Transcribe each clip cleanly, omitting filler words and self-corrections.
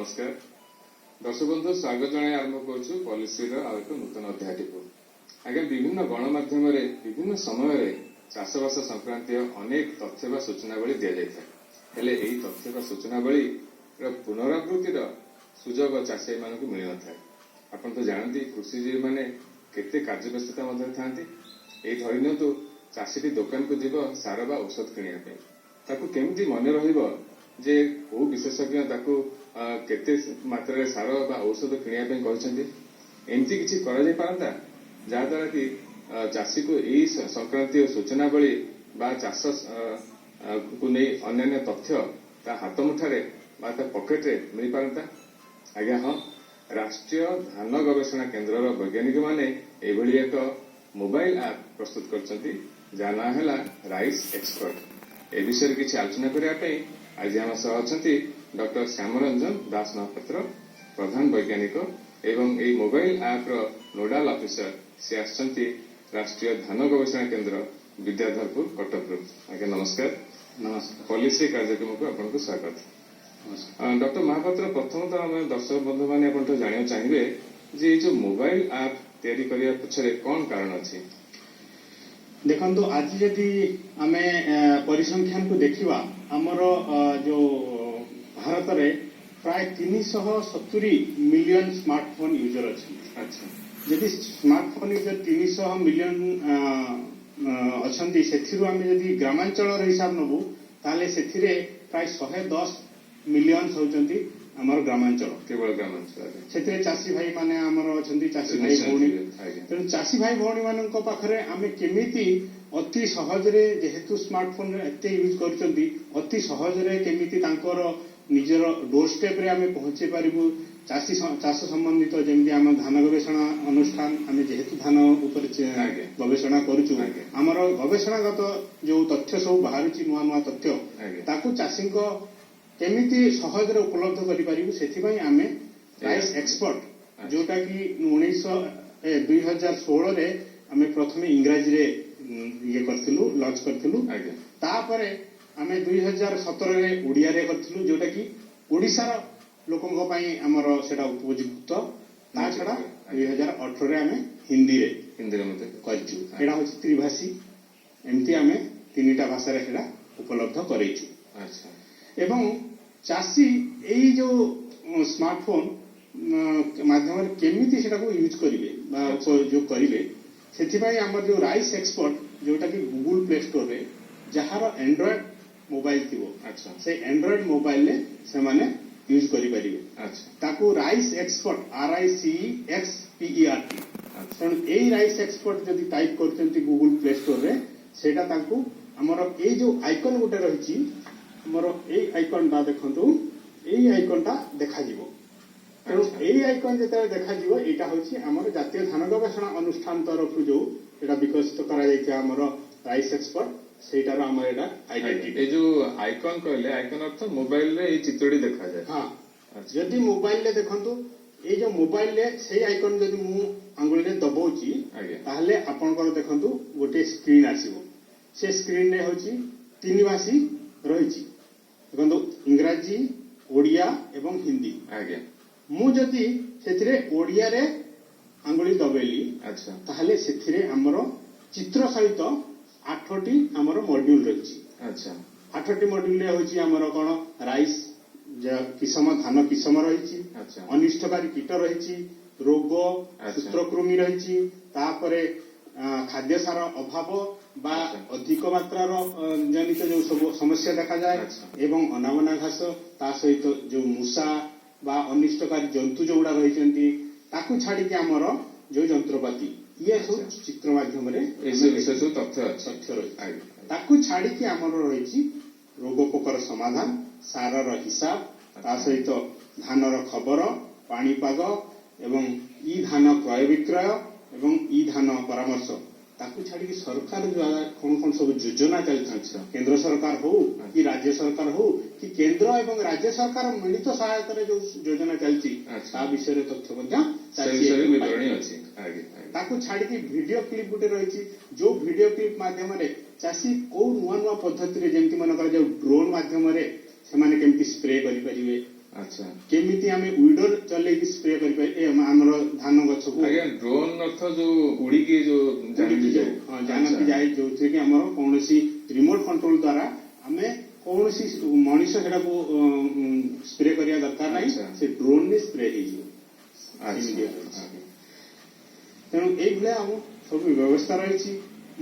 ନମସ୍କାର ଦର୍ଶକ ବନ୍ଧୁ, ସ୍ୱାଗତ ଜଣାଇ ଆରମ୍ଭ କରୁଛୁ ପଲ୍ଲୀଶ୍ରୀର ଆଉ ଏକ ନୂତନ ଅଧ୍ୟାୟଟିକୁ। ଆଜ୍ଞା, ବିଭିନ୍ନ ଗଣମାଧ୍ୟମରେ ବିଭିନ୍ନ ସମୟରେ ଚାଷବାସ ସଂକ୍ରାନ୍ତୀୟ ଅନେକ ତଥ୍ୟ ବା ସୂଚନାବଳୀ ଦିଆଯାଇଥାଏ। ହେଲେ ଏହି ତଥ୍ୟ ବା ସୂଚନାବଳୀର ପୁନରାବୃତ୍ତିର ସୁଯୋଗ ଚାଷୀମାନଙ୍କୁ ମିଳିନଥାଏ। ଆପଣ ତ ଜାଣନ୍ତି, କୃଷିଜୀବୀମାନେ କେତେ କାର୍ଯ୍ୟବ୍ୟସ୍ତତା ମଧ୍ୟରେ ଥାନ୍ତି। ଏଇ ଧରି ନିଅନ୍ତୁ, ଚାଷୀଟି ଦୋକାନକୁ ଯିବ ସାର ବା ଔଷଧ କିଣିବା ପାଇଁ। ତାକୁ କେମିତି ମନେ ରହିବ ଯେ କୋଉ ବିଶେଷଜ୍ଞ ତାକୁ କେତେ ମାତ୍ରାରେ ସାର ବା ଔଷଧ କିଣିବା ପାଇଁ କହିଛନ୍ତି? ଏମିତି କିଛି କରାଯାଇ ପାରନ୍ତା, ଯାହାଦ୍ୱାରା କି ଚାଷୀକୁ ଏଇ ସଂକ୍ରାନ୍ତୀୟ ସୂଚନାବଳୀ ବା ଚାଷ କୁ ନେଇ ଅନ୍ୟାନ୍ୟ ତଥ୍ୟ ତା ହାତ ମୁଠାରେ ବା ତା ପକେଟରେ ମିଳିପାରନ୍ତା। ଆଜ୍ଞା ହଁ, ରାଷ୍ଟ୍ରୀୟ ଧାନ ଗବେଷଣା କେନ୍ଦ୍ରର ବୈଜ୍ଞାନିକମାନେ ଏଭଳି ଏକ ମୋବାଇଲ ଆପ୍ ପ୍ରସ୍ତୁତ କରିଛନ୍ତି, ଯାହା ନାଁ ହେଲା ରାଇସ୍ ଏକ୍ସପର୍ଟ। ଏ ବିଷୟରେ କିଛି ଆଲୋଚନା କରିବା ପାଇଁ ଆଜି ଆମ ସହ ଅଛନ୍ତି ଡକ୍ଟର ଶ୍ୟାମରଞ୍ଜନ ଦାସ ମହାପାତ୍ର, ପ୍ରଧାନ ବୈଜ୍ଞାନିକ ଏବଂ ଏଇ ମୋବାଇଲ ଆପ୍ର ନୋଡାଲ ଅଫିସର। ସେ ଆସିଛନ୍ତି ରାଷ୍ଟ୍ରୀୟ ଧାନ ଗବେଷଣା କେନ୍ଦ୍ର, ବିଦ୍ୟାଧରପୁର, କଟକରୁ। ଆଜ୍ଞା, ନମସ୍କାର। ନମସ୍କାର। ପଲ୍ଲୀଶ୍ରୀ କାର୍ଯ୍ୟକ୍ରମକୁ ଆପଣଙ୍କୁ ସ୍ୱାଗତ। ନମସ୍କାର। ଡକ୍ଟର ମହାପାତ୍ର, ପ୍ରଥମତଃ ଆମେ ଦର୍ଶକ ବନ୍ଧୁମାନେ ଆପଣଙ୍କଠୁ ଜାଣିବାକୁ ଚାହିଁବେ ଯେ ଏଇ ଯୋଉ ମୋବାଇଲ ଆପ୍ ତିଆରି କରିବା ପଛରେ କଣ କାରଣ ଅଛି? ଦେଖନ୍ତୁ, ଆଜି ଯଦି ଆମେ ପରିସଂଖ୍ୟାନକୁ ଦେଖିବା, ଆମର ଯୋଉ ଭାରତରେ ପ୍ରାୟ 370 ମିଲିୟନ ସ୍ମାର୍ଟଫୋନ ୟୁଜର ଅଛନ୍ତି। ଯଦି ସ୍ମାର୍ଟଫୋନ ୟୁଜର 300 ମିଲିୟନ ଅଛନ୍ତି, ସେଥିରୁ ଆମେ ଯଦି ଗ୍ରାମାଞ୍ଚଳର ହିସାବ ନେବୁ, ତାହେଲେ ସେଥିରେ ପ୍ରାୟ 110 ମିଲିୟନ ହେଉଛନ୍ତି ଆମର ଗ୍ରାମାଞ୍ଚଳ। କେବଳ ଗ୍ରାମାଞ୍ଚଳରେ। ସେଥିରେ ଚାଷୀ ଭାଇ ମାନେ ଆମର ଅଛନ୍ତି, ଚାଷୀ ଭାଇ ଭଉଣୀ। ତେଣୁ ଚାଷୀ ଭାଇ ଭଉଣୀ ମାନଙ୍କ ପାଖରେ ଆମେ କେମିତି ଅତି ସହଜରେ, ଯେହେତୁ ସ୍ମାର୍ଟଫୋନ ଏତେ ୟୁଜ୍ କରୁଛନ୍ତି, ଅତି ସହଜରେ କେମିତି ତାଙ୍କର ନିଜର ଡୋର ଷ୍ଟେପରେ ଆମେ ପହଞ୍ଚେଇ ପାରିବୁ ଚାଷ ସମ୍ବନ୍ଧିତ, ଯେମିତି ଆମ ଧାନ ଗବେଷଣା ଅନୁଷ୍ଠାନ, ଆମେ ଯେହେତୁ ଧାନ ଉପରେ ଗବେଷଣା କରୁଛୁ, ଆମର ଗବେଷଣାଗତ ଯୋଉ ତଥ୍ୟ ସବୁ ବାହାରୁଛି, ନୂଆ ନୂଆ ତଥ୍ୟ, ତାକୁ ଚାଷୀଙ୍କ କେମିତି ସହଜରେ ଉପଲବ୍ଧ କରିପାରିବୁ, ସେଥିପାଇଁ ଆମେ ରାଇସ୍ ଏକ୍ସପର୍ଟ, ଯୋଉଟା କି 2016ରେ ଆମେ ପ୍ରଥମେ ଇଂରାଜୀରେ ଇଏ କରିଥିଲୁ, ଲଞ୍ଚ କରିଥିଲୁ। ତାପରେ ଆମେ 2017ରେ ଓଡ଼ିଆରେ କରିଥିଲୁ, ଯୋଉଟା କି ଓଡ଼ିଶାର ଲୋକଙ୍କ ପାଇଁ ଆମର ସେଟା ଉପଯୁକ୍ତ। ତା ଛଡା 2018ରେ ଆମେ ହିନ୍ଦୀରେ ହିନ୍ଦୀରେ ମଧ୍ୟ କରିଛୁ। ଏଇଟା ହଉଛି ତ୍ରିଭାଷୀ। ଏମିତି ଆମେ ତିନିଟା ଭାଷାରେ ସେଟା ଉପଲବ୍ଧ କରେଇଛୁ। ଏବଂ ଚାଷୀ ଏଇ ଯୋଉ ସ୍ମାର୍ଟଫୋନ ମାଧ୍ୟମରେ କେମିତି ସେଟାକୁ ୟୁଜ୍ କରିବେ ବା ଉପଯୋଗ କରିବେ, ସେଥିପାଇଁ ଆମର ଯୋଉ ରାଇସ୍ ଏକ୍ସପର୍ଟ, ଯୋଉଟା କି ଗୁଗୁଲ ପ୍ଲେ ଷ୍ଟୋରରେ ଯାହାର ଆଣ୍ଡ୍ରଏଡ ମୋବାଇଲ ଥିବ, ସେ ଆଣ୍ଡ୍ରଏଡ ମୋବାଇଲରେ ସେମାନେ ୟୁଜ୍ କରିପାରିବେ। ତାକୁ rice expert, RICEXPERT। ତେଣୁ ଏଇ ରାଇସ୍ ଏକ୍ସପର୍ଟ ଯଦି ଟାଇପ୍ କରୁଛନ୍ତି ଗୁଗୁଲ ପ୍ଲେ ଷ୍ଟୋରରେ, ସେଇଟା ତାଙ୍କୁ ଆମର ଏଇ ଯୋଉ ଆଇକନ ଗୋଟେ ରହିଛି, ଆମର ଏଇ ଆଇକନଟା ଦେଖନ୍ତୁ, ଏଇ ଆଇକନଟା ଦେଖାଯିବ। ତେଣୁ ଏଇ ଆଇକନ ଯେତେବେଳେ ଦେଖାଯିବ, ଏଇଟା ହଉଛି ଆମର ଜାତୀୟ ଧାନ ଗବେଷଣା ଅନୁଷ୍ଠାନ ତରଫରୁ ଯୋଉ ଏଇଟା ବିକଶିତ କରାଯାଇଥିବା ଆମର ରାଇସ୍ ଏକ୍ସପର୍ଟ, ସେଇଟାର ଆମର ଏଇଟା ଆଇଡେଣ୍ଟିଟି। ଏଇ ଯୋଉ ଆଇକନ କହିଲେ, ଆଇକନ ଅର୍ଥ ମୋବାଇଲରେ ଏଇ ଚିତ୍ରଟି ଦେଖାଯାଏ? ହଁ। ଯଦି ମୋବାଇଲରେ ଦେଖନ୍ତୁ, ଏଇ ଯୋଉ ମୋବାଇଲରେ ସେଇ ଆଇକନ ଯଦି ମୁଁ ଆଙ୍ଗୁଳିରେ ଦବାଉଛି, ତାହେଲେ ଆପଣଙ୍କର ଦେଖନ୍ତୁ ଗୋଟିଏ ସ୍କ୍ରିନ୍ ଆସିବ। ସେ ସ୍କ୍ରିନରେ ହଉଛି ତିନି ଭାଷୀ ରହିଛି, ଦେଖନ୍ତୁ, ଇଂରାଜୀ, ଓଡ଼ିଆ ଏବଂ ହିନ୍ଦୀ। ମୁଁ ଯଦି ସେଥିରେ ଓଡ଼ିଆରେ ଆଙ୍ଗୁଳି ଦବେଇଲି, ତାହେଲେ ସେଥିରେ ଆମର ଚିତ୍ର ସହିତ ଆଠଟି ଆମର ମଡ୍ୟୁଲ ରହିଛି। ଆଠଟି ମଡ୍ୟୁଲରେ ହଉଛି ଆମର କଣ, ରାଇସ୍ କିସମ, ଧାନ କିସମ ରହିଛି, ଅନିଷ୍ଟକାରୀ କୀଟ ରହିଛି, ରୋଗ, ସୂତ୍ରକୃମି ରହିଛି, ତାପରେ ଖାଦ୍ୟ ସାର ଅଭାବ ବା ଅଧିକ ମାତ୍ରାର ଜନିତ ଯୋଉ ସବୁ ସମସ୍ୟା ଦେଖାଯାଏ ଏବଂ ଅନାବନା ଘାସ, ତା ସହିତ ଯୋଉ ମୂଷା ବା ଅନିଷ୍ଟକାରୀ ଜନ୍ତୁ ଯୋଉଗୁଡା ରହିଛନ୍ତି, ତାକୁ ଛାଡିକି ଆମର ଯୋଉ ଯନ୍ତ୍ରପାତି, ଇଏ ସବୁ ଚିତ୍ର ମାଧ୍ୟମରେ ଏସବୁ ବିଷୟ ସବୁ ତଥ୍ୟ ଅଛି। ତଥ୍ୟ ରହିଛି। ତାକୁ ଛାଡିକି ଆମର ରହିଛି ରୋଗ ପୋକର ସମାଧାନ, ସାରର ହିସାବ, ତା ସହିତ ଧାନର ଖବର, ପାଣିପାଗ ଏବଂ ଇ ଧାନ କ୍ରୟ ବିକ୍ରୟ ଏବଂ ଇ ଧାନ ପରାମର୍ଶ। ତାକୁ ଛାଡିକି ସରକାର ଦ୍ୱାରା କଣ କଣ ସବୁ ଯୋଜନା ଚାଲିଛି, କେନ୍ଦ୍ର ସରକାର ହଉ କି ରାଜ୍ୟ ସରକାର ହଉ କି କେନ୍ଦ୍ର ଏବଂ ରାଜ୍ୟ ସରକାର ମିଳିତ ସହାୟତାରେ ଯୋଉ ଯୋଜନା ଚାଲିଛି, ତା ବିଷୟରେ ତଥ୍ୟ ମଧ୍ୟ ସେ ଚାଷୀ ବିଷୟରେ ଏଥିରୁ ବିବରଣୀ ପାଇପାରିବେ। ଅଛି। ଆଜ୍ଞା ଆଜ୍ଞା ତାକୁ ଛାଡିକି ଭିଡିଓ କ୍ଲିପ ଗୋଟେ ରହିଛି, ଯୋଉ ଭିଡିଓ କ୍ଲିପ ମାଧ୍ୟମରେ ଚାଷୀ କୋଉ ନୂଆ ନୂଆ ପଦ୍ଧତିରେ, ଯେମିତି ମନେ କରାଯାଉ ଡ୍ରୋନ୍ ମାଧ୍ୟମରେ ସେମାନେ କେମିତି ସ୍ପ୍ରେ କରିପାରିବେ। ଆଚ୍ଛା। କେମିତି ଆମେ ୱିଡର ଚଲେଇକି ସ୍ପ୍ରେ କରିପାରିବା ଆମର ଧାନ ଗଛକୁ। ଆଜ୍ଞା, ଡ୍ରୋନ୍ ଅର୍ଥ ଯୋଉ ଉଡିକି ଯୋଉ ଉଡ଼ିକି ଯାଏ। ହଁ, ଯାନଟି ଯାଏ, ଯୋଉଥିରେ କି ଆମର କୌଣସି ରିମୋଟ କଣ୍ଟ୍ରୋଲ ଦ୍ଵାରା ଆମେ କୌଣସି ମଣିଷ ସେଟାକୁ ସ୍ପ୍ରେ କରିବା ଦରକାର ନାହିଁ, ସେ ଡ୍ରୋନରେ ସ୍ପ୍ରେ ହେଇଯିବ। ସେମିତି ରହିଛି। ତେଣୁ ଏଇଭଳିଆ ଆମ ସବୁ ବ୍ୟବସ୍ଥା ରହିଛି।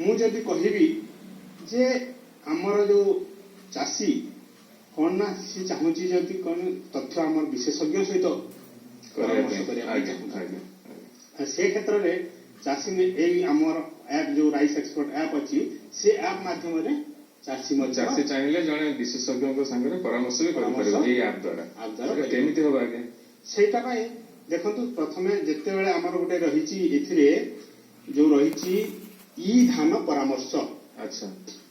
ମୁଁ ଯଦି କହିବି ଯେ ଆମର ଯୋଉ ଚାଷୀ କଣ ନା ସିଏ ଚାହୁଁଛି ଯଦି କଣ ତଥ୍ୟ ଆମର ବିଶେଷଜ୍ଞ ସହିତ ପରାମର୍ଶ କରିବା ପାଇଁ ଚାହୁଁଛି, ସେ କ୍ଷେତ୍ରରେ ଚାଷୀ ଏଇ ଆମର ଆପ୍ ଯୋଉ ରାଇସ୍ ଏକ୍ସପର୍ଟ ଆପ୍ ଅଛି, ସେ ଆପ୍ ମାଧ୍ୟମରେ ଚାଷୀ ମଧ୍ୟ ଚାଷୀ ଚାହିଁଲେ ଜଣେ ବିଶେଷଜ୍ଞଙ୍କ ସାଙ୍ଗରେ ପରାମର୍ଶ ବି କରିପାରିବ ଏଇ ଆପ୍ ଦ୍ୱାରା। ଆପ୍ ଦ୍ୱାରା। ସେଟା କେମିତି ହବ ଆଜ୍ଞା? ସେଇଟା ପାଇଁ ଦେଖନ୍ତୁ, ପ୍ରଥମେ ଯେତେବେଳେ ଆମର ଗୋଟେ ରହିଛି ଏଥିରେ ଯୋଉ ରହିଛି ଇ ଧାନ ପରାମର୍ଶ।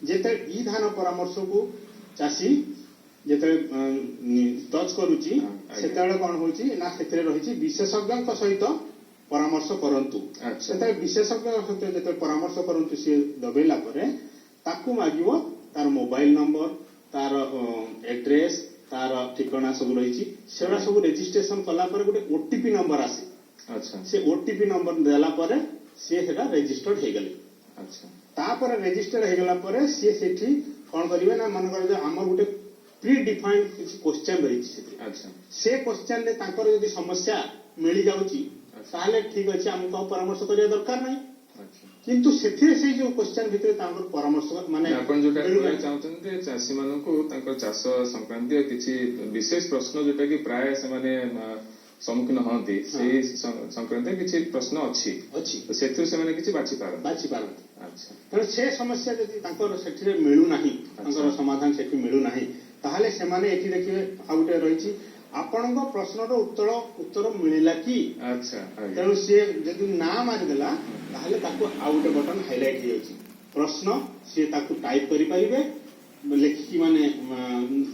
ଯେତେବେଳେ ଇ ଧାନ ପରାମର୍ଶକୁ ଚାଷୀ ଯେତେବେଳେ ଟଚ୍ କରୁଛି, ସେତେବେଳେ କଣ ହଉଛି ନା ସେଥିରେ ରହିଛି ବିଶେଷଜ୍ଞଙ୍କ ସହିତ ପରାମର୍ଶ କରନ୍ତୁ। ସେତେବେଳେ ବିଶେଷଜ୍ଞଙ୍କ ସହିତ ଯେତେବେଳେ ପରାମର୍ଶ କରନ୍ତୁ ସିଏ ଦବେଇଲା ପରେ ତାକୁ ମାଗିବ ତାର ମୋବାଇଲ ନମ୍ବର, ତାର ଆଡ୍ରେସ, ତାର ଠିକଣା ସବୁ ରହିଛି। ସେଗୁଡ଼ା ସବୁ ରେଜିଷ୍ଟ୍ରେସନ କଲା ପରେ ଗୋଟେ ଓଟିପି ନମ୍ବର ଆସେ। ସେ ଓଟିପି ନମ୍ବର ଦେଲା ପରେ ସିଏ ସେଟା ରେଜିଷ୍ଟର୍ଡ ହେଇଗଲେ। ତାପରେ ରେଜିଷ୍ଟର୍ଡ ହେଇଗଲା ପରେ ସିଏ ସେଠି କଣ କରିବେ ନା ମନେକର ଯେ ଆମର ଗୋଟେ ପ୍ରି ଡିଫାଇନ୍ଡ କିଛି କ୍ୱେଶ୍ଚନ ରହିଛି ସେଥିରେ। ସେ କ୍ୱେଶ୍ଚନରେ ତାଙ୍କର ଯଦି ସମସ୍ୟା ମିଳିଯାଉଛି, ତାହେଲେ ଠିକ ଅଛି, ଆମକୁ ଆଉ ପରାମର୍ଶ କରିବା ଦରକାର ନାହିଁ। କିନ୍ତୁ ସେଥିରେ ସେଇ ଯୋଉ କ୍ୱେଶ୍ଚନ ଭିତରେ ତାଙ୍କର ପରାମର୍ଶ ମାନେ ଆପଣ ଯୋଉଟା ମିଳୁନାହିଁ। କହିବାକୁ ଚାହୁଁଛନ୍ତି ଯେ ଚାଷୀ ମାନଙ୍କୁ ତାଙ୍କ ଚାଷ ସଂକ୍ରାନ୍ତୀୟ କିଛି ବିଶେଷ ପ୍ରଶ୍ନ ଯୋଉଟା କି ପ୍ରାୟ ସେମାନେ ସମ୍ମୁଖୀନ ହୁଅନ୍ତି, ସେଇ ସଂକ୍ରାନ୍ତୀୟ କିଛି ପ୍ରଶ୍ନ ଅଛି, ଅଛି, ତ ସେଥିରୁ ସେମାନେ କିଛି ବାଛି ପାରନ୍ତି। ବାଛି ପାରନ୍ତି। ତେଣୁ ସେ ସମସ୍ୟା ଯଦି ତାଙ୍କର ସେଠିରେ ମିଳୁନାହିଁ, ତାଙ୍କର ସମାଧାନ ସେଠି ମିଳୁନାହିଁ, ତାହେଲେ ସେମାନେ ଏଠି ଦେଖିବେ ଆଉ ଗୋଟେ ରହିଛି ଆପଣଙ୍କ ପ୍ରଶ୍ନର ଉତ୍ତର ମିଳିଲା କି। ଆଜ୍ଞା। ତେଣୁ ସିଏ ଯଦି ନା ମାରିଦେଲା, ତାହେଲେ ତାକୁ ଆଉ ଗୋଟେ ବଟନ ହାଇଲାଇଟ ହେଇଯାଉଛି ପ୍ରଶ୍ନ। ସିଏ ତାକୁ ଟାଇପ କରିପାରିବେ, ଲେଖିକି ମାନେ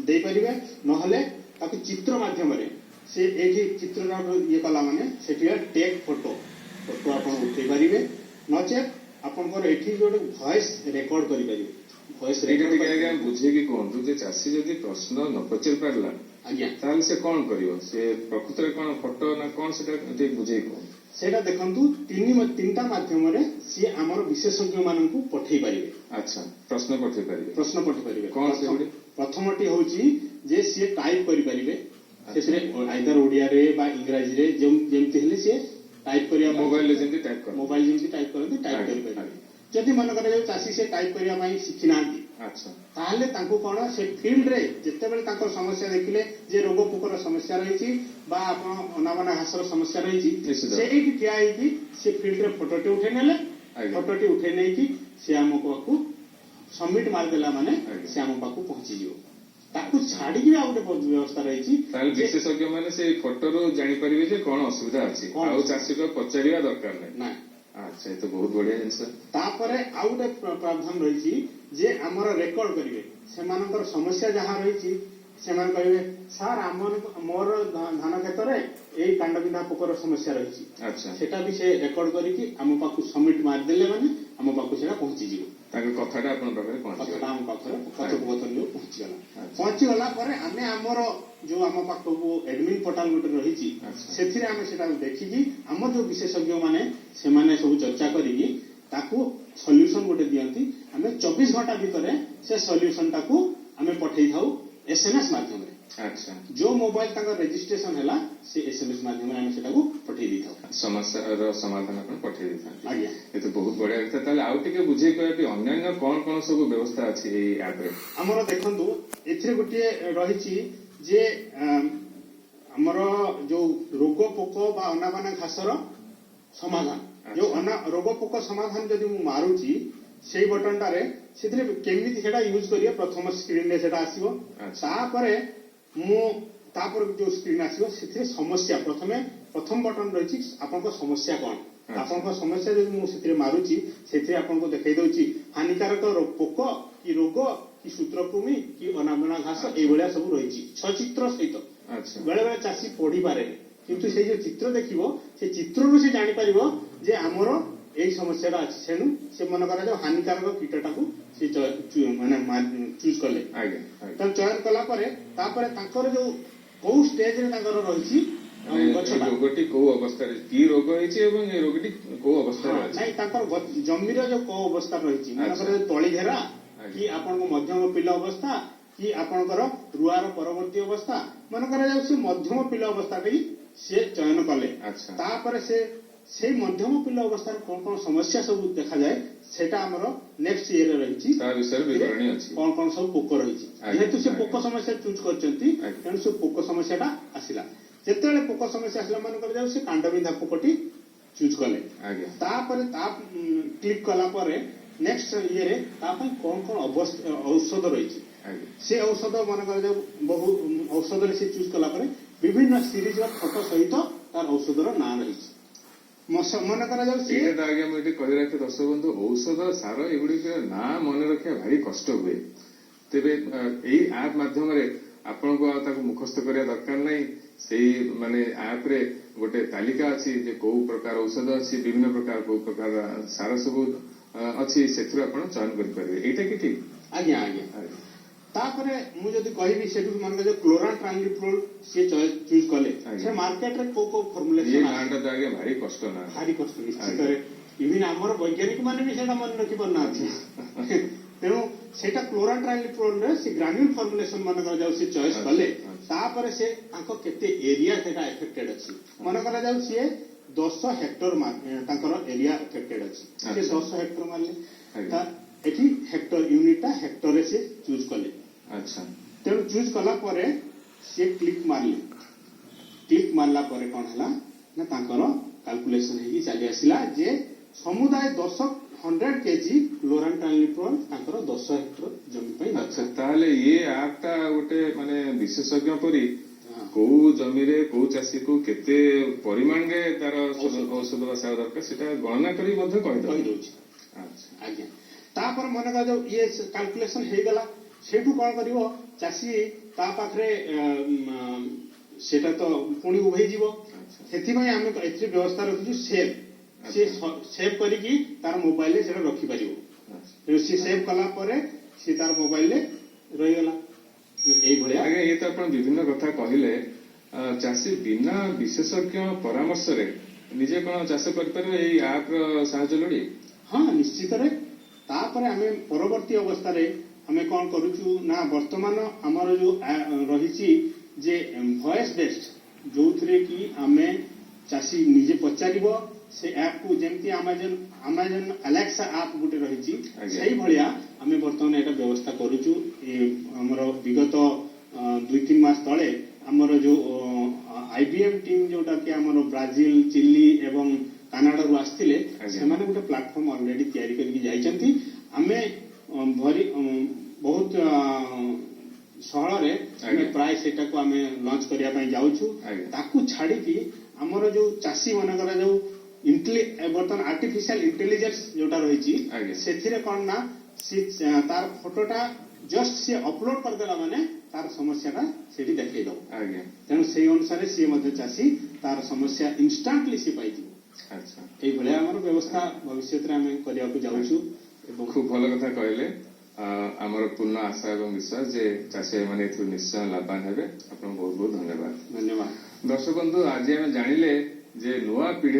ଦେଇପାରିବେ, ନହେଲେ ତାକୁ ଚିତ୍ର ମାଧ୍ୟମରେ ସେ ଏଇଠି ଚିତ୍ରଟା ଇଏ କଲା ମାନେ ସେଠି ଟେକ୍ ଫଟୋ, ଫଟୋ ଆପଣ ଉଠେଇ ପାରିବେ, ନଚେତ୍ ଆପଣଙ୍କର ଏଠି ଗୋଟେ ଭଏସ ରେକର୍ଡ କରିପାରିବେ। ଭଏସ ଏଇଟା ରେକର୍ଡ ଟିକେ ଆଜ୍ଞା ବୁଝେଇକି କୁହନ୍ତୁ ଯେ ଚାଷୀ ଯଦି ପ୍ରଶ୍ନ ନ ପଚାରି ପାରିଲା, ତାହେଲେ ସେ କଣ କରିବ? ସେ ପ୍ରକୃତରେ କଣ ଫଟୋ ନା କଣ, ସେଟା ଟିକେ ବୁଝେଇକି କୁହନ୍ତୁ। ସେଇଟା ଦେଖନ୍ତୁ, ତିନିଟା ମାଧ୍ୟମରେ ସିଏ ଆମର ବିଶେଷଜ୍ଞ ମାନଙ୍କୁ ପଠେଇ ପାରିବେ। ଆଚ୍ଛା, ପ୍ରଶ୍ନ ପଠେଇ ପାରିବେ। ପ୍ରଶ୍ନ ପଠେଇ ପାରିବେ। କଣ ସେଗୁଡିକ? ପ୍ରଥମଟି ହଉଛି ଯେ ସିଏ ଟାଇପ କରିପାରିବେ। ସେଥିରେ ଆଇଦର ଓଡିଆରେ ବା ଇଂରାଜୀରେ ଯେମିତି ହେଲେ ସିଏ ଟାଇପ କରିବା ପାଇଁ ମୋବାଇଲରେ ଯେମିତି ଟାଇପ କରନ୍ତି। ମୋବାଇଲ ଯେମିତି ଟାଇପ କରନ୍ତି ଟାଇପ କରିପାରିବେ। ଯଦି ମନେ କରାଯାଉ ଚାଷୀ ସେ ଟାଇପ କରିବା ପାଇଁ ଶିଖିନାହାନ୍ତି, ତାହେଲେ ତାଙ୍କୁ କଣ ସେ ଫିଲ୍ଡରେ ଯେତେବେଳେ ତାଙ୍କର ସମସ୍ୟା ଦେଖିଲେ ଯେ ରୋଗ ପୋକର ସମସ୍ୟା ରହିଛି ବା ଆପଣ ଅନାବନା ଘାସର ସମସ୍ୟା ରହିଛି, ସେଇଠି ଠିଆ ହେଇକି ସେ ଫିଲ୍ଡରେ ଫଟୋଟି ଉଠେଇ ନେଲେ, ଫଟୋଟି ଉଠେଇ ନେଇକି ସେ ଆମ ପାଖକୁ ସବମିଟ ମାରିଦେଲା ମାନେ ସେ ଆମ ପାଖକୁ ପହଞ୍ଚିଯିବ। ତାକୁ ଛାଡିକି ବି ଆଉ ଗୋଟେ ବ୍ୟବସ୍ଥା ରହିଛି। ତାହେଲେ ବିଶେଷଜ୍ଞ ମାନେ ସେଇ ଫଟୋରୁ ଜାଣିପାରିବେ ଯେ କଣ ଅସୁବିଧା ଅଛି, କଣ ଆଉ ଚାଷୀକୁ ପଚାରିବା ଦରକାର ନାହିଁ। ନା। ଆଚ୍ଛା, ଏ ତ ବହୁତ ବଢିଆ ଜିନିଷ। ତାପରେ ଆଉ ଗୋଟେ ପ୍ରାବଧାନ ରହିଛି ଯେ ଆମର ରେକର୍ଡ କରିବେ ସେମାନଙ୍କର ସମସ୍ୟା ଯାହା ରହିଛି। ସେମାନେ କହିବେ, ସାର୍ ମୋର ଧାନ କ୍ଷେତରେ ଏଇ କାଣ୍ଡବିନ୍ଧା ପୋକର ସମସ୍ୟା ରହିଛି। ସେଟା ବି ସେ ରେକର୍ଡ କରିକି ଆମ ପାଖକୁ ସବମିଟ ମାରିଦେଲେ ମାନେ ଆମ ପାଖକୁ ସେଟା ପହଞ୍ଚିଯିବ। ତାଙ୍କ କଥାଟା ଆପଣଙ୍କ ପାଖରେ ପହଞ୍ଚିଗଲା। କଥାଟା ଆମ ପାଖରେ କଥୋପକଥନ ଯୋଉ ପହଞ୍ଚିଗଲା। ପହଞ୍ଚିଗଲା ପରେ ଆମେ ଆମର ଯୋଉ ଆମ ପାଖକୁ ଆଡମିନ ପୋର୍ଟାଲ ଗୋଟେ ରହିଛି, ସେଥିରେ ଆମେ ସେଟାକୁ ଦେଖିକି ଆମର ଯୋଉ ବିଶେଷଜ୍ଞ ମାନେ ସେମାନେ ସବୁ ଚର୍ଚ୍ଚା କରିକି ତାକୁ ସଲ୍ୟୁସନ ଗୋଟେ ଦିଅନ୍ତି। ଆମେ 24 ଘଣ୍ଟା ଭିତରେ ସେ ସଲ୍ୟୁସନ ଟାକୁ ଆମେ ପଠେଇଥାଉ ଏସଏମଏସ୍ ମାଧ୍ୟମରେ। ଯୋଉ ମୋବାଇଲ ତାଙ୍କର ରେଜିଷ୍ଟ୍ରେସନ ହେଲା, ସେ ଏସଏମଏସ୍ ମାଧ୍ୟମରେ ଆମେ ସେଟାକୁ ପଠେଇ ଦେଇଥାଉ। ସମସ୍ୟାର ସମାଧାନ ଆପଣ ପଠେଇ ଦେଇଥାନ୍ତି। ଆଜ୍ଞା। ଏ ତ ବହୁତ ବଢିଆ କଥା। ତାହେଲେ ଆଉ ଟିକେ ବୁଝେଇ କହିବା କି ଅନ୍ୟାନ୍ୟ କଣ କଣ ସବୁ ବ୍ୟବସ୍ଥା ଅଛି ଏଇ ଆପରେ? ଆମର ଦେଖନ୍ତୁ, ଏଥିରେ ଗୋଟିଏ ରହିଛି ଯେ ଆମର ଯୋଉ ରୋଗ ପୋକ ବା ଅନାବନା ଘାସର ସମାଧାନ, ଯୋଉ ରୋଗ ପୋକ ସମାଧାନ ଯଦି ମୁଁ ମାରୁଛି ସେଇ ବଟନଟାରେ, ସେଥିରେ କେମିତି ସେଟା ୟୁଜ କରିବେ ପ୍ରଥମ ସ୍କ୍ରିନରେ ସେଟା ଆସିବ। ତାପରେ ମୁଁ ତାପରେ ଯୋଉ ସ୍କ୍ରିନ୍ ଆସିବ ସେଥିରେ ସମସ୍ୟା ପ୍ରଥମ ବଟନ ରହିଛି ଆପଣଙ୍କ ସମସ୍ୟା କଣ। ଆପଣଙ୍କ ସମସ୍ୟା ଯଦି ମୁଁ ସେଥିରେ ମାରୁଛି, ସେଥିରେ ଆପଣଙ୍କୁ ଦେଖେଇ ଦଉଛି ହାନିକାରକ ପୋକ କି ରୋଗ କି ସୂତ୍ରକୃମି କି ଅନାବନା ଘାସ, ଏଇଭଳିଆ ସବୁ ରହିଛି ସଚିତ୍ର ସହିତ। ବେଳେ ବେଳେ ଚାଷୀ ପଢିପାରେନି, କିନ୍ତୁ ସେଇ ଯୋଉ ଚିତ୍ର ଦେଖିବ ସେ ଚିତ୍ରରୁ ସେ ଜାଣିପାରିବ ଯେ ଆମର ଏଇ ସମସ୍ୟାଟା ଅଛି। ତେଣୁ ସେ ମନେ କରାଯାଉ ହାନିକାରକ କୀଟଟାକୁ ସେ ମାନେ ଚୁଜ୍ କଲେ। ଆଜ୍ଞା, ଆଜ୍ଞା। ତାକୁ ଚୟନ କଲା ପରେ ତାପରେ ତାଙ୍କର ଯୋଉ କୋଉ ଷ୍ଟେଜରେ ତାଙ୍କର ରହିଛି ମାନେ ଏଇ ଗଛଟା। ରୋଗଟି କୋଉ ଅବସ୍ଥାରେ, କି ରୋଗ ହେଇଛି ଏବଂ ଏ ରୋଗଟି କୋଉ ଅବସ୍ଥାରେ ଅଛି। ନାଇଁ, ତାଙ୍କର ଜମିର ଯୋଉ କୋଉ ଅବସ୍ଥା ରହିଛି, ମନେକର ତଳି ଘେରା କି ଆପଣଙ୍କ ମଧ୍ୟମ ପିଲ ଅବସ୍ଥା କି ଆପଣଙ୍କର ରୁଆର ପରବର୍ତ୍ତୀ ଅବସ୍ଥା, ମନେକର ଯାଉ ସେ ମଧ୍ୟମ ପିଲ ଅବସ୍ଥାଟି ସିଏ ଚୟନ କଲେ। ତାପରେ ସେ ସେଇ ମଧ୍ୟମ ପିଲ ଅବସ୍ଥାରେ କଣ କଣ ସମସ୍ୟା ସବୁ ଦେଖାଯାଏ, ସେଇଟା ଆମର ନେକ୍ସଟ ଇଏରେ ରହିଛି। ତା ବିଷୟରେ ବିବରଣୀ ଅଛି। କଣ କଣ ସବୁ ପୋକ ରହିଛି। ଯେହେତୁ ସେ ପୋକ ସମସ୍ୟା ଚୁଜ୍ କରିଛନ୍ତି, ତେଣୁ ସେ ପୋକ ସମସ୍ୟାଟା ଆସିଲା। ଯେତେବେଳେ ପୋକ ସମସ୍ୟା ଆସିଲା, ମନେକର ଯାଉ ସେ କାଣ୍ଡବିନ୍ଧା ପୋକଟି ଚୁଜ୍ କଲେ। ତାପରେ ତା କ୍ଲିକ୍ କଲା ପରେ ନେକ୍ସଟ ଇଏରେ ତା ପାଇଁ କଣ କଣ ଔଷଧ ରହିଛି, ସେ ଔଷଧ ମନେକର ଯାଉ ବହୁ ଔଷଧରେ ସେ ଚୁଜ୍ କଲା ପରେ ବିଭିନ୍ନ ସିରିଜର ଫଟୋ ସହିତ ତାର ଔଷଧର ନାଁ ରହିଛି। ମନେ କରାଯାଉ ସିଏ ଏଇଟା ତ ଆଜ୍ଞା ମୁଁ ଏଠି କହି ରଖେ ଦର୍ଶକ ବନ୍ଧୁ, ଔଷଧ ସାର ଏଗୁଡିକର ନାଁ ମନେ ରଖିବା ଭାରି କଷ୍ଟ ହୁଏ। ତେବେ ଏଇ ଆପ୍ ମାଧ୍ୟମରେ ଆପଣଙ୍କୁ ଆଉ ତାକୁ ମୁଖସ୍ଥ କରିବା ଦରକାର ନାହିଁ। ସେଇ ମାନେ ଆପ୍ରେ ଗୋଟେ ତାଲିକା ଅଛି ଯେ କୋଉ ପ୍ରକାର ଔଷଧ ଅଛି, ବିଭିନ୍ନ ପ୍ରକାର କୋଉ ପ୍ରକାର ସାର ସବୁ ଅଛି, ସେଥିରୁ ଆପଣ ଚୟନ କରିପାରିବେ। ଏଇଟା କି ଠିକ? ଆଜ୍ଞା ଆଜ୍ଞା। ତାପରେ ମୁଁ ଯଦି କହିବି, ସେଠୁ ମନେ ଯୋଉ କ୍ଲୋରାଣ୍ଟ୍ରାଲିପ୍ରୋଲ ସିଏ ଚୁଜ୍ କଲେ, ସେ ମାର୍କେଟରେ କୋଉ କୋଉ ଇଏ ଫର୍ମୁଲେସନ। ନାଁଟା ତ ଆଜ୍ଞା ଭାରି କଷ୍ଟ ନା। ଭାରି କଷ୍ଟ ନିଶ୍ଚିତରେ। ଇଭିନ୍ ଆମର ବୈଜ୍ଞାନିକ ମାନେ ବି ସେଇଟା ମନେ ରଖି ପାରୁନାହାନ୍ତି। ତେଣୁ ସେଇଟା କ୍ଲୋରାଣ୍ଟ୍ରାଲିପ୍ରୋଲରେ ସେ ଗ୍ରାନ୍ୟୁଲ ଫର୍ମୁଲେସନ ମନେ କରାଯାଉ ସେ ଚଏସ୍ କଲେ। ତାପରେ ସେ ତାଙ୍କ କେତେ ଏରିଆ ସେଇଟା ଏଫେକ୍ଟେଡ ଅଛି, ମନେ କରାଯାଉ ସିଏ 10 ହେକ୍ଟର ତାଙ୍କର ଏରିଆ ଏଫେକ୍ଟେଡ ଅଛି, ସେ 10 ହେକ୍ଟର ମାରିଲେ। ଏଠି ହେକ୍ଟର ୟୁନିଟଟା ହେକ୍ଟରରେ ସେ ଚୁଜ୍ କଲେ। ତେଣୁ ଚୁଜ୍ କଲା ପରେ ସିଏ କ୍ଲିକ୍ ମାରିଲେ। କ୍ଲିକ୍ ମାରିଲା ପରେ କଣ ହେଲା ନା, ତାଙ୍କର କାଲକୁଲେସନ ହେଇକି ଚାଲି ଆସିଲା ଯେ ସମୁଦାୟ 10 100 କେଜି କ୍ଲୋରାଣ୍ଟ୍ରାଲିପ୍ରୋଲ ତାଙ୍କର 10 ହେକ୍ଟର ଜମି ପାଇଁ ଦରକାର। ତାହେଲେ ଇଏ ଆପ୍ ଟା ଗୋଟେ ମାନେ ବିଶେଷଜ୍ଞ ପରି କୋଉ ଜମିରେ କୋଉ ଚାଷୀକୁ କେତେ ପରିମାଣରେ ତାର ଔଷଧ। ଔଷଧ ବା ସାର ଦରକାର, ସେଟା ଗଣନା କରି ମଧ୍ୟ କହିଦେବ। କହିଦଉଛି। ଆଜ୍ଞା। ତାପରେ ମନେ କରାଯାଉ ଇଏ କାଲକୁଲେସନ ହେଇଗଲା। ସେଇଠୁ କଣ କରିବ ଚାଷୀ, ତା ପାଖରେ ସେଟା ତ ପୁଣି ଉଭେଇଯିବ। ସେଥିପାଇଁ ଆମେ ଏଥିରେ ବ୍ୟବସ୍ଥା ରଖିଛୁ ସେଭ୍। ସେ ସେଭ୍ କରିକି ତାର ମୋବାଇଲରେ ସେଟା ରଖିପାରିବ। ତେଣୁ ସିଏ ସେଭ୍ କଲା ପରେ ସିଏ ତାର ମୋବାଇଲରେ ରହିଗଲା ଏଇଭଳିଆ। ଆଜ୍ଞା, ଇଏ ତ ଆପଣ ବିଭିନ୍ନ କଥା କହିଲେ। ଚାଷୀ ବିନା ବିଶେଷଜ୍ଞ ପରାମର୍ଶରେ ନିଜେ କଣ ଚାଷ କରିପାରିବେ ଏଇ ଆପ୍ ର ସାହାଯ୍ୟ ଲୋଡି? ହଁ, ନିଶ୍ଚିତରେ। ତାପରେ ଆମେ ପରବର୍ତ୍ତୀ ଅବସ୍ଥାରେ ଆମେ କଣ କରୁଛୁ ନା, ବର୍ତ୍ତମାନ ଆମର ଯୋଉ ରହିଛି ଯେ ଭଏସ ବେସ୍ଡ, ଯୋଉଥିରେ କି ଆମେ ଚାଷୀ ନିଜେ ପଚାରିବ ସେ ଆପ୍କୁ, ଯେମିତି ଆମାଜନ ଆଲେକ୍ସା ଆପ୍ ଗୋଟେ ରହିଛି, ସେଇଭଳିଆ ଆମେ ବର୍ତ୍ତମାନ ଏଇଟା ବ୍ୟବସ୍ଥା କରୁଛୁ। ଏ ଆମର ବିଗତ 2-3 ମାସ ତଳେ ଆମର ଯୋଉ ଆଇବିଏମ ଟିମ୍, ଯୋଉଟା କି ଆମର ବ୍ରାଜିଲ, ଚିଲି ଏବଂ କାନାଡାରୁ ଆସିଥିଲେ, ସେମାନେ ଗୋଟେ ପ୍ଲାଟଫର୍ମ ଅଲରେଡି ତିଆରି କରିକି ଯାଇଛନ୍ତି। ଆମେ ଭରି ବହୁତ ସହଳରେ ଆମେ ପ୍ରାୟ ସେଇଟାକୁ ଆମେ ଲଞ୍ଚ କରିବା ପାଇଁ ଯାଉଛୁ। ତାକୁ ଛାଡିକି ଆମର ଯୋଉ ଚାଷୀ ମାନଙ୍କର ଯୋଉ ବର୍ତ୍ତମାନ ଆର୍ଟିଫିସିଆଲ ଇଣ୍ଟେଲିଜେନ୍ସ ଯୋଉଟା ରହିଛି, ସେଥିରେ କଣ ନା ସେ ତାର ଫଟୋଟା ଜଷ୍ଟ ସିଏ ଅପଲୋଡ କରିଦେଲା ମାନେ ତାର ସମସ୍ୟାଟା ସେଠି ଦେଖେଇଦବ। ତେଣୁ ସେଇ ଅନୁସାରେ ସିଏ ମଧ୍ୟ ଚାଷୀ ତାର ସମସ୍ୟା ଇନଷ୍ଟାଣ୍ଟଲି ସିଏ ପାଇଯିବ। ଏଇଭଳିଆ ଆମର ବ୍ୟବସ୍ଥା ଭବିଷ୍ୟତରେ ଆମେ କରିବାକୁ ଯାଉଛୁ ଏବଂ ଖୁବ ଭଲ କଥା କହିଲେ। ଆମର ପୂର୍ଣ୍ଣ ଆଶା ଏବଂ ବିଶ୍ୱାସ ଯେ ଚାଷୀ ଭାଇମାନେ ଏଥିରୁ ନିଶ୍ଚୟ ଲାଭବାନ ହେବେ। ଆପଣଙ୍କୁ ବହୁତ ବହୁତ ଧନ୍ୟବାଦ। ଧନ୍ୟବାଦ। ଦର୍ଶକ ବନ୍ଧୁ, ଆଜି ଆମେ ଜାଣିଲେ ଯେ ନୂଆ ପିଢିର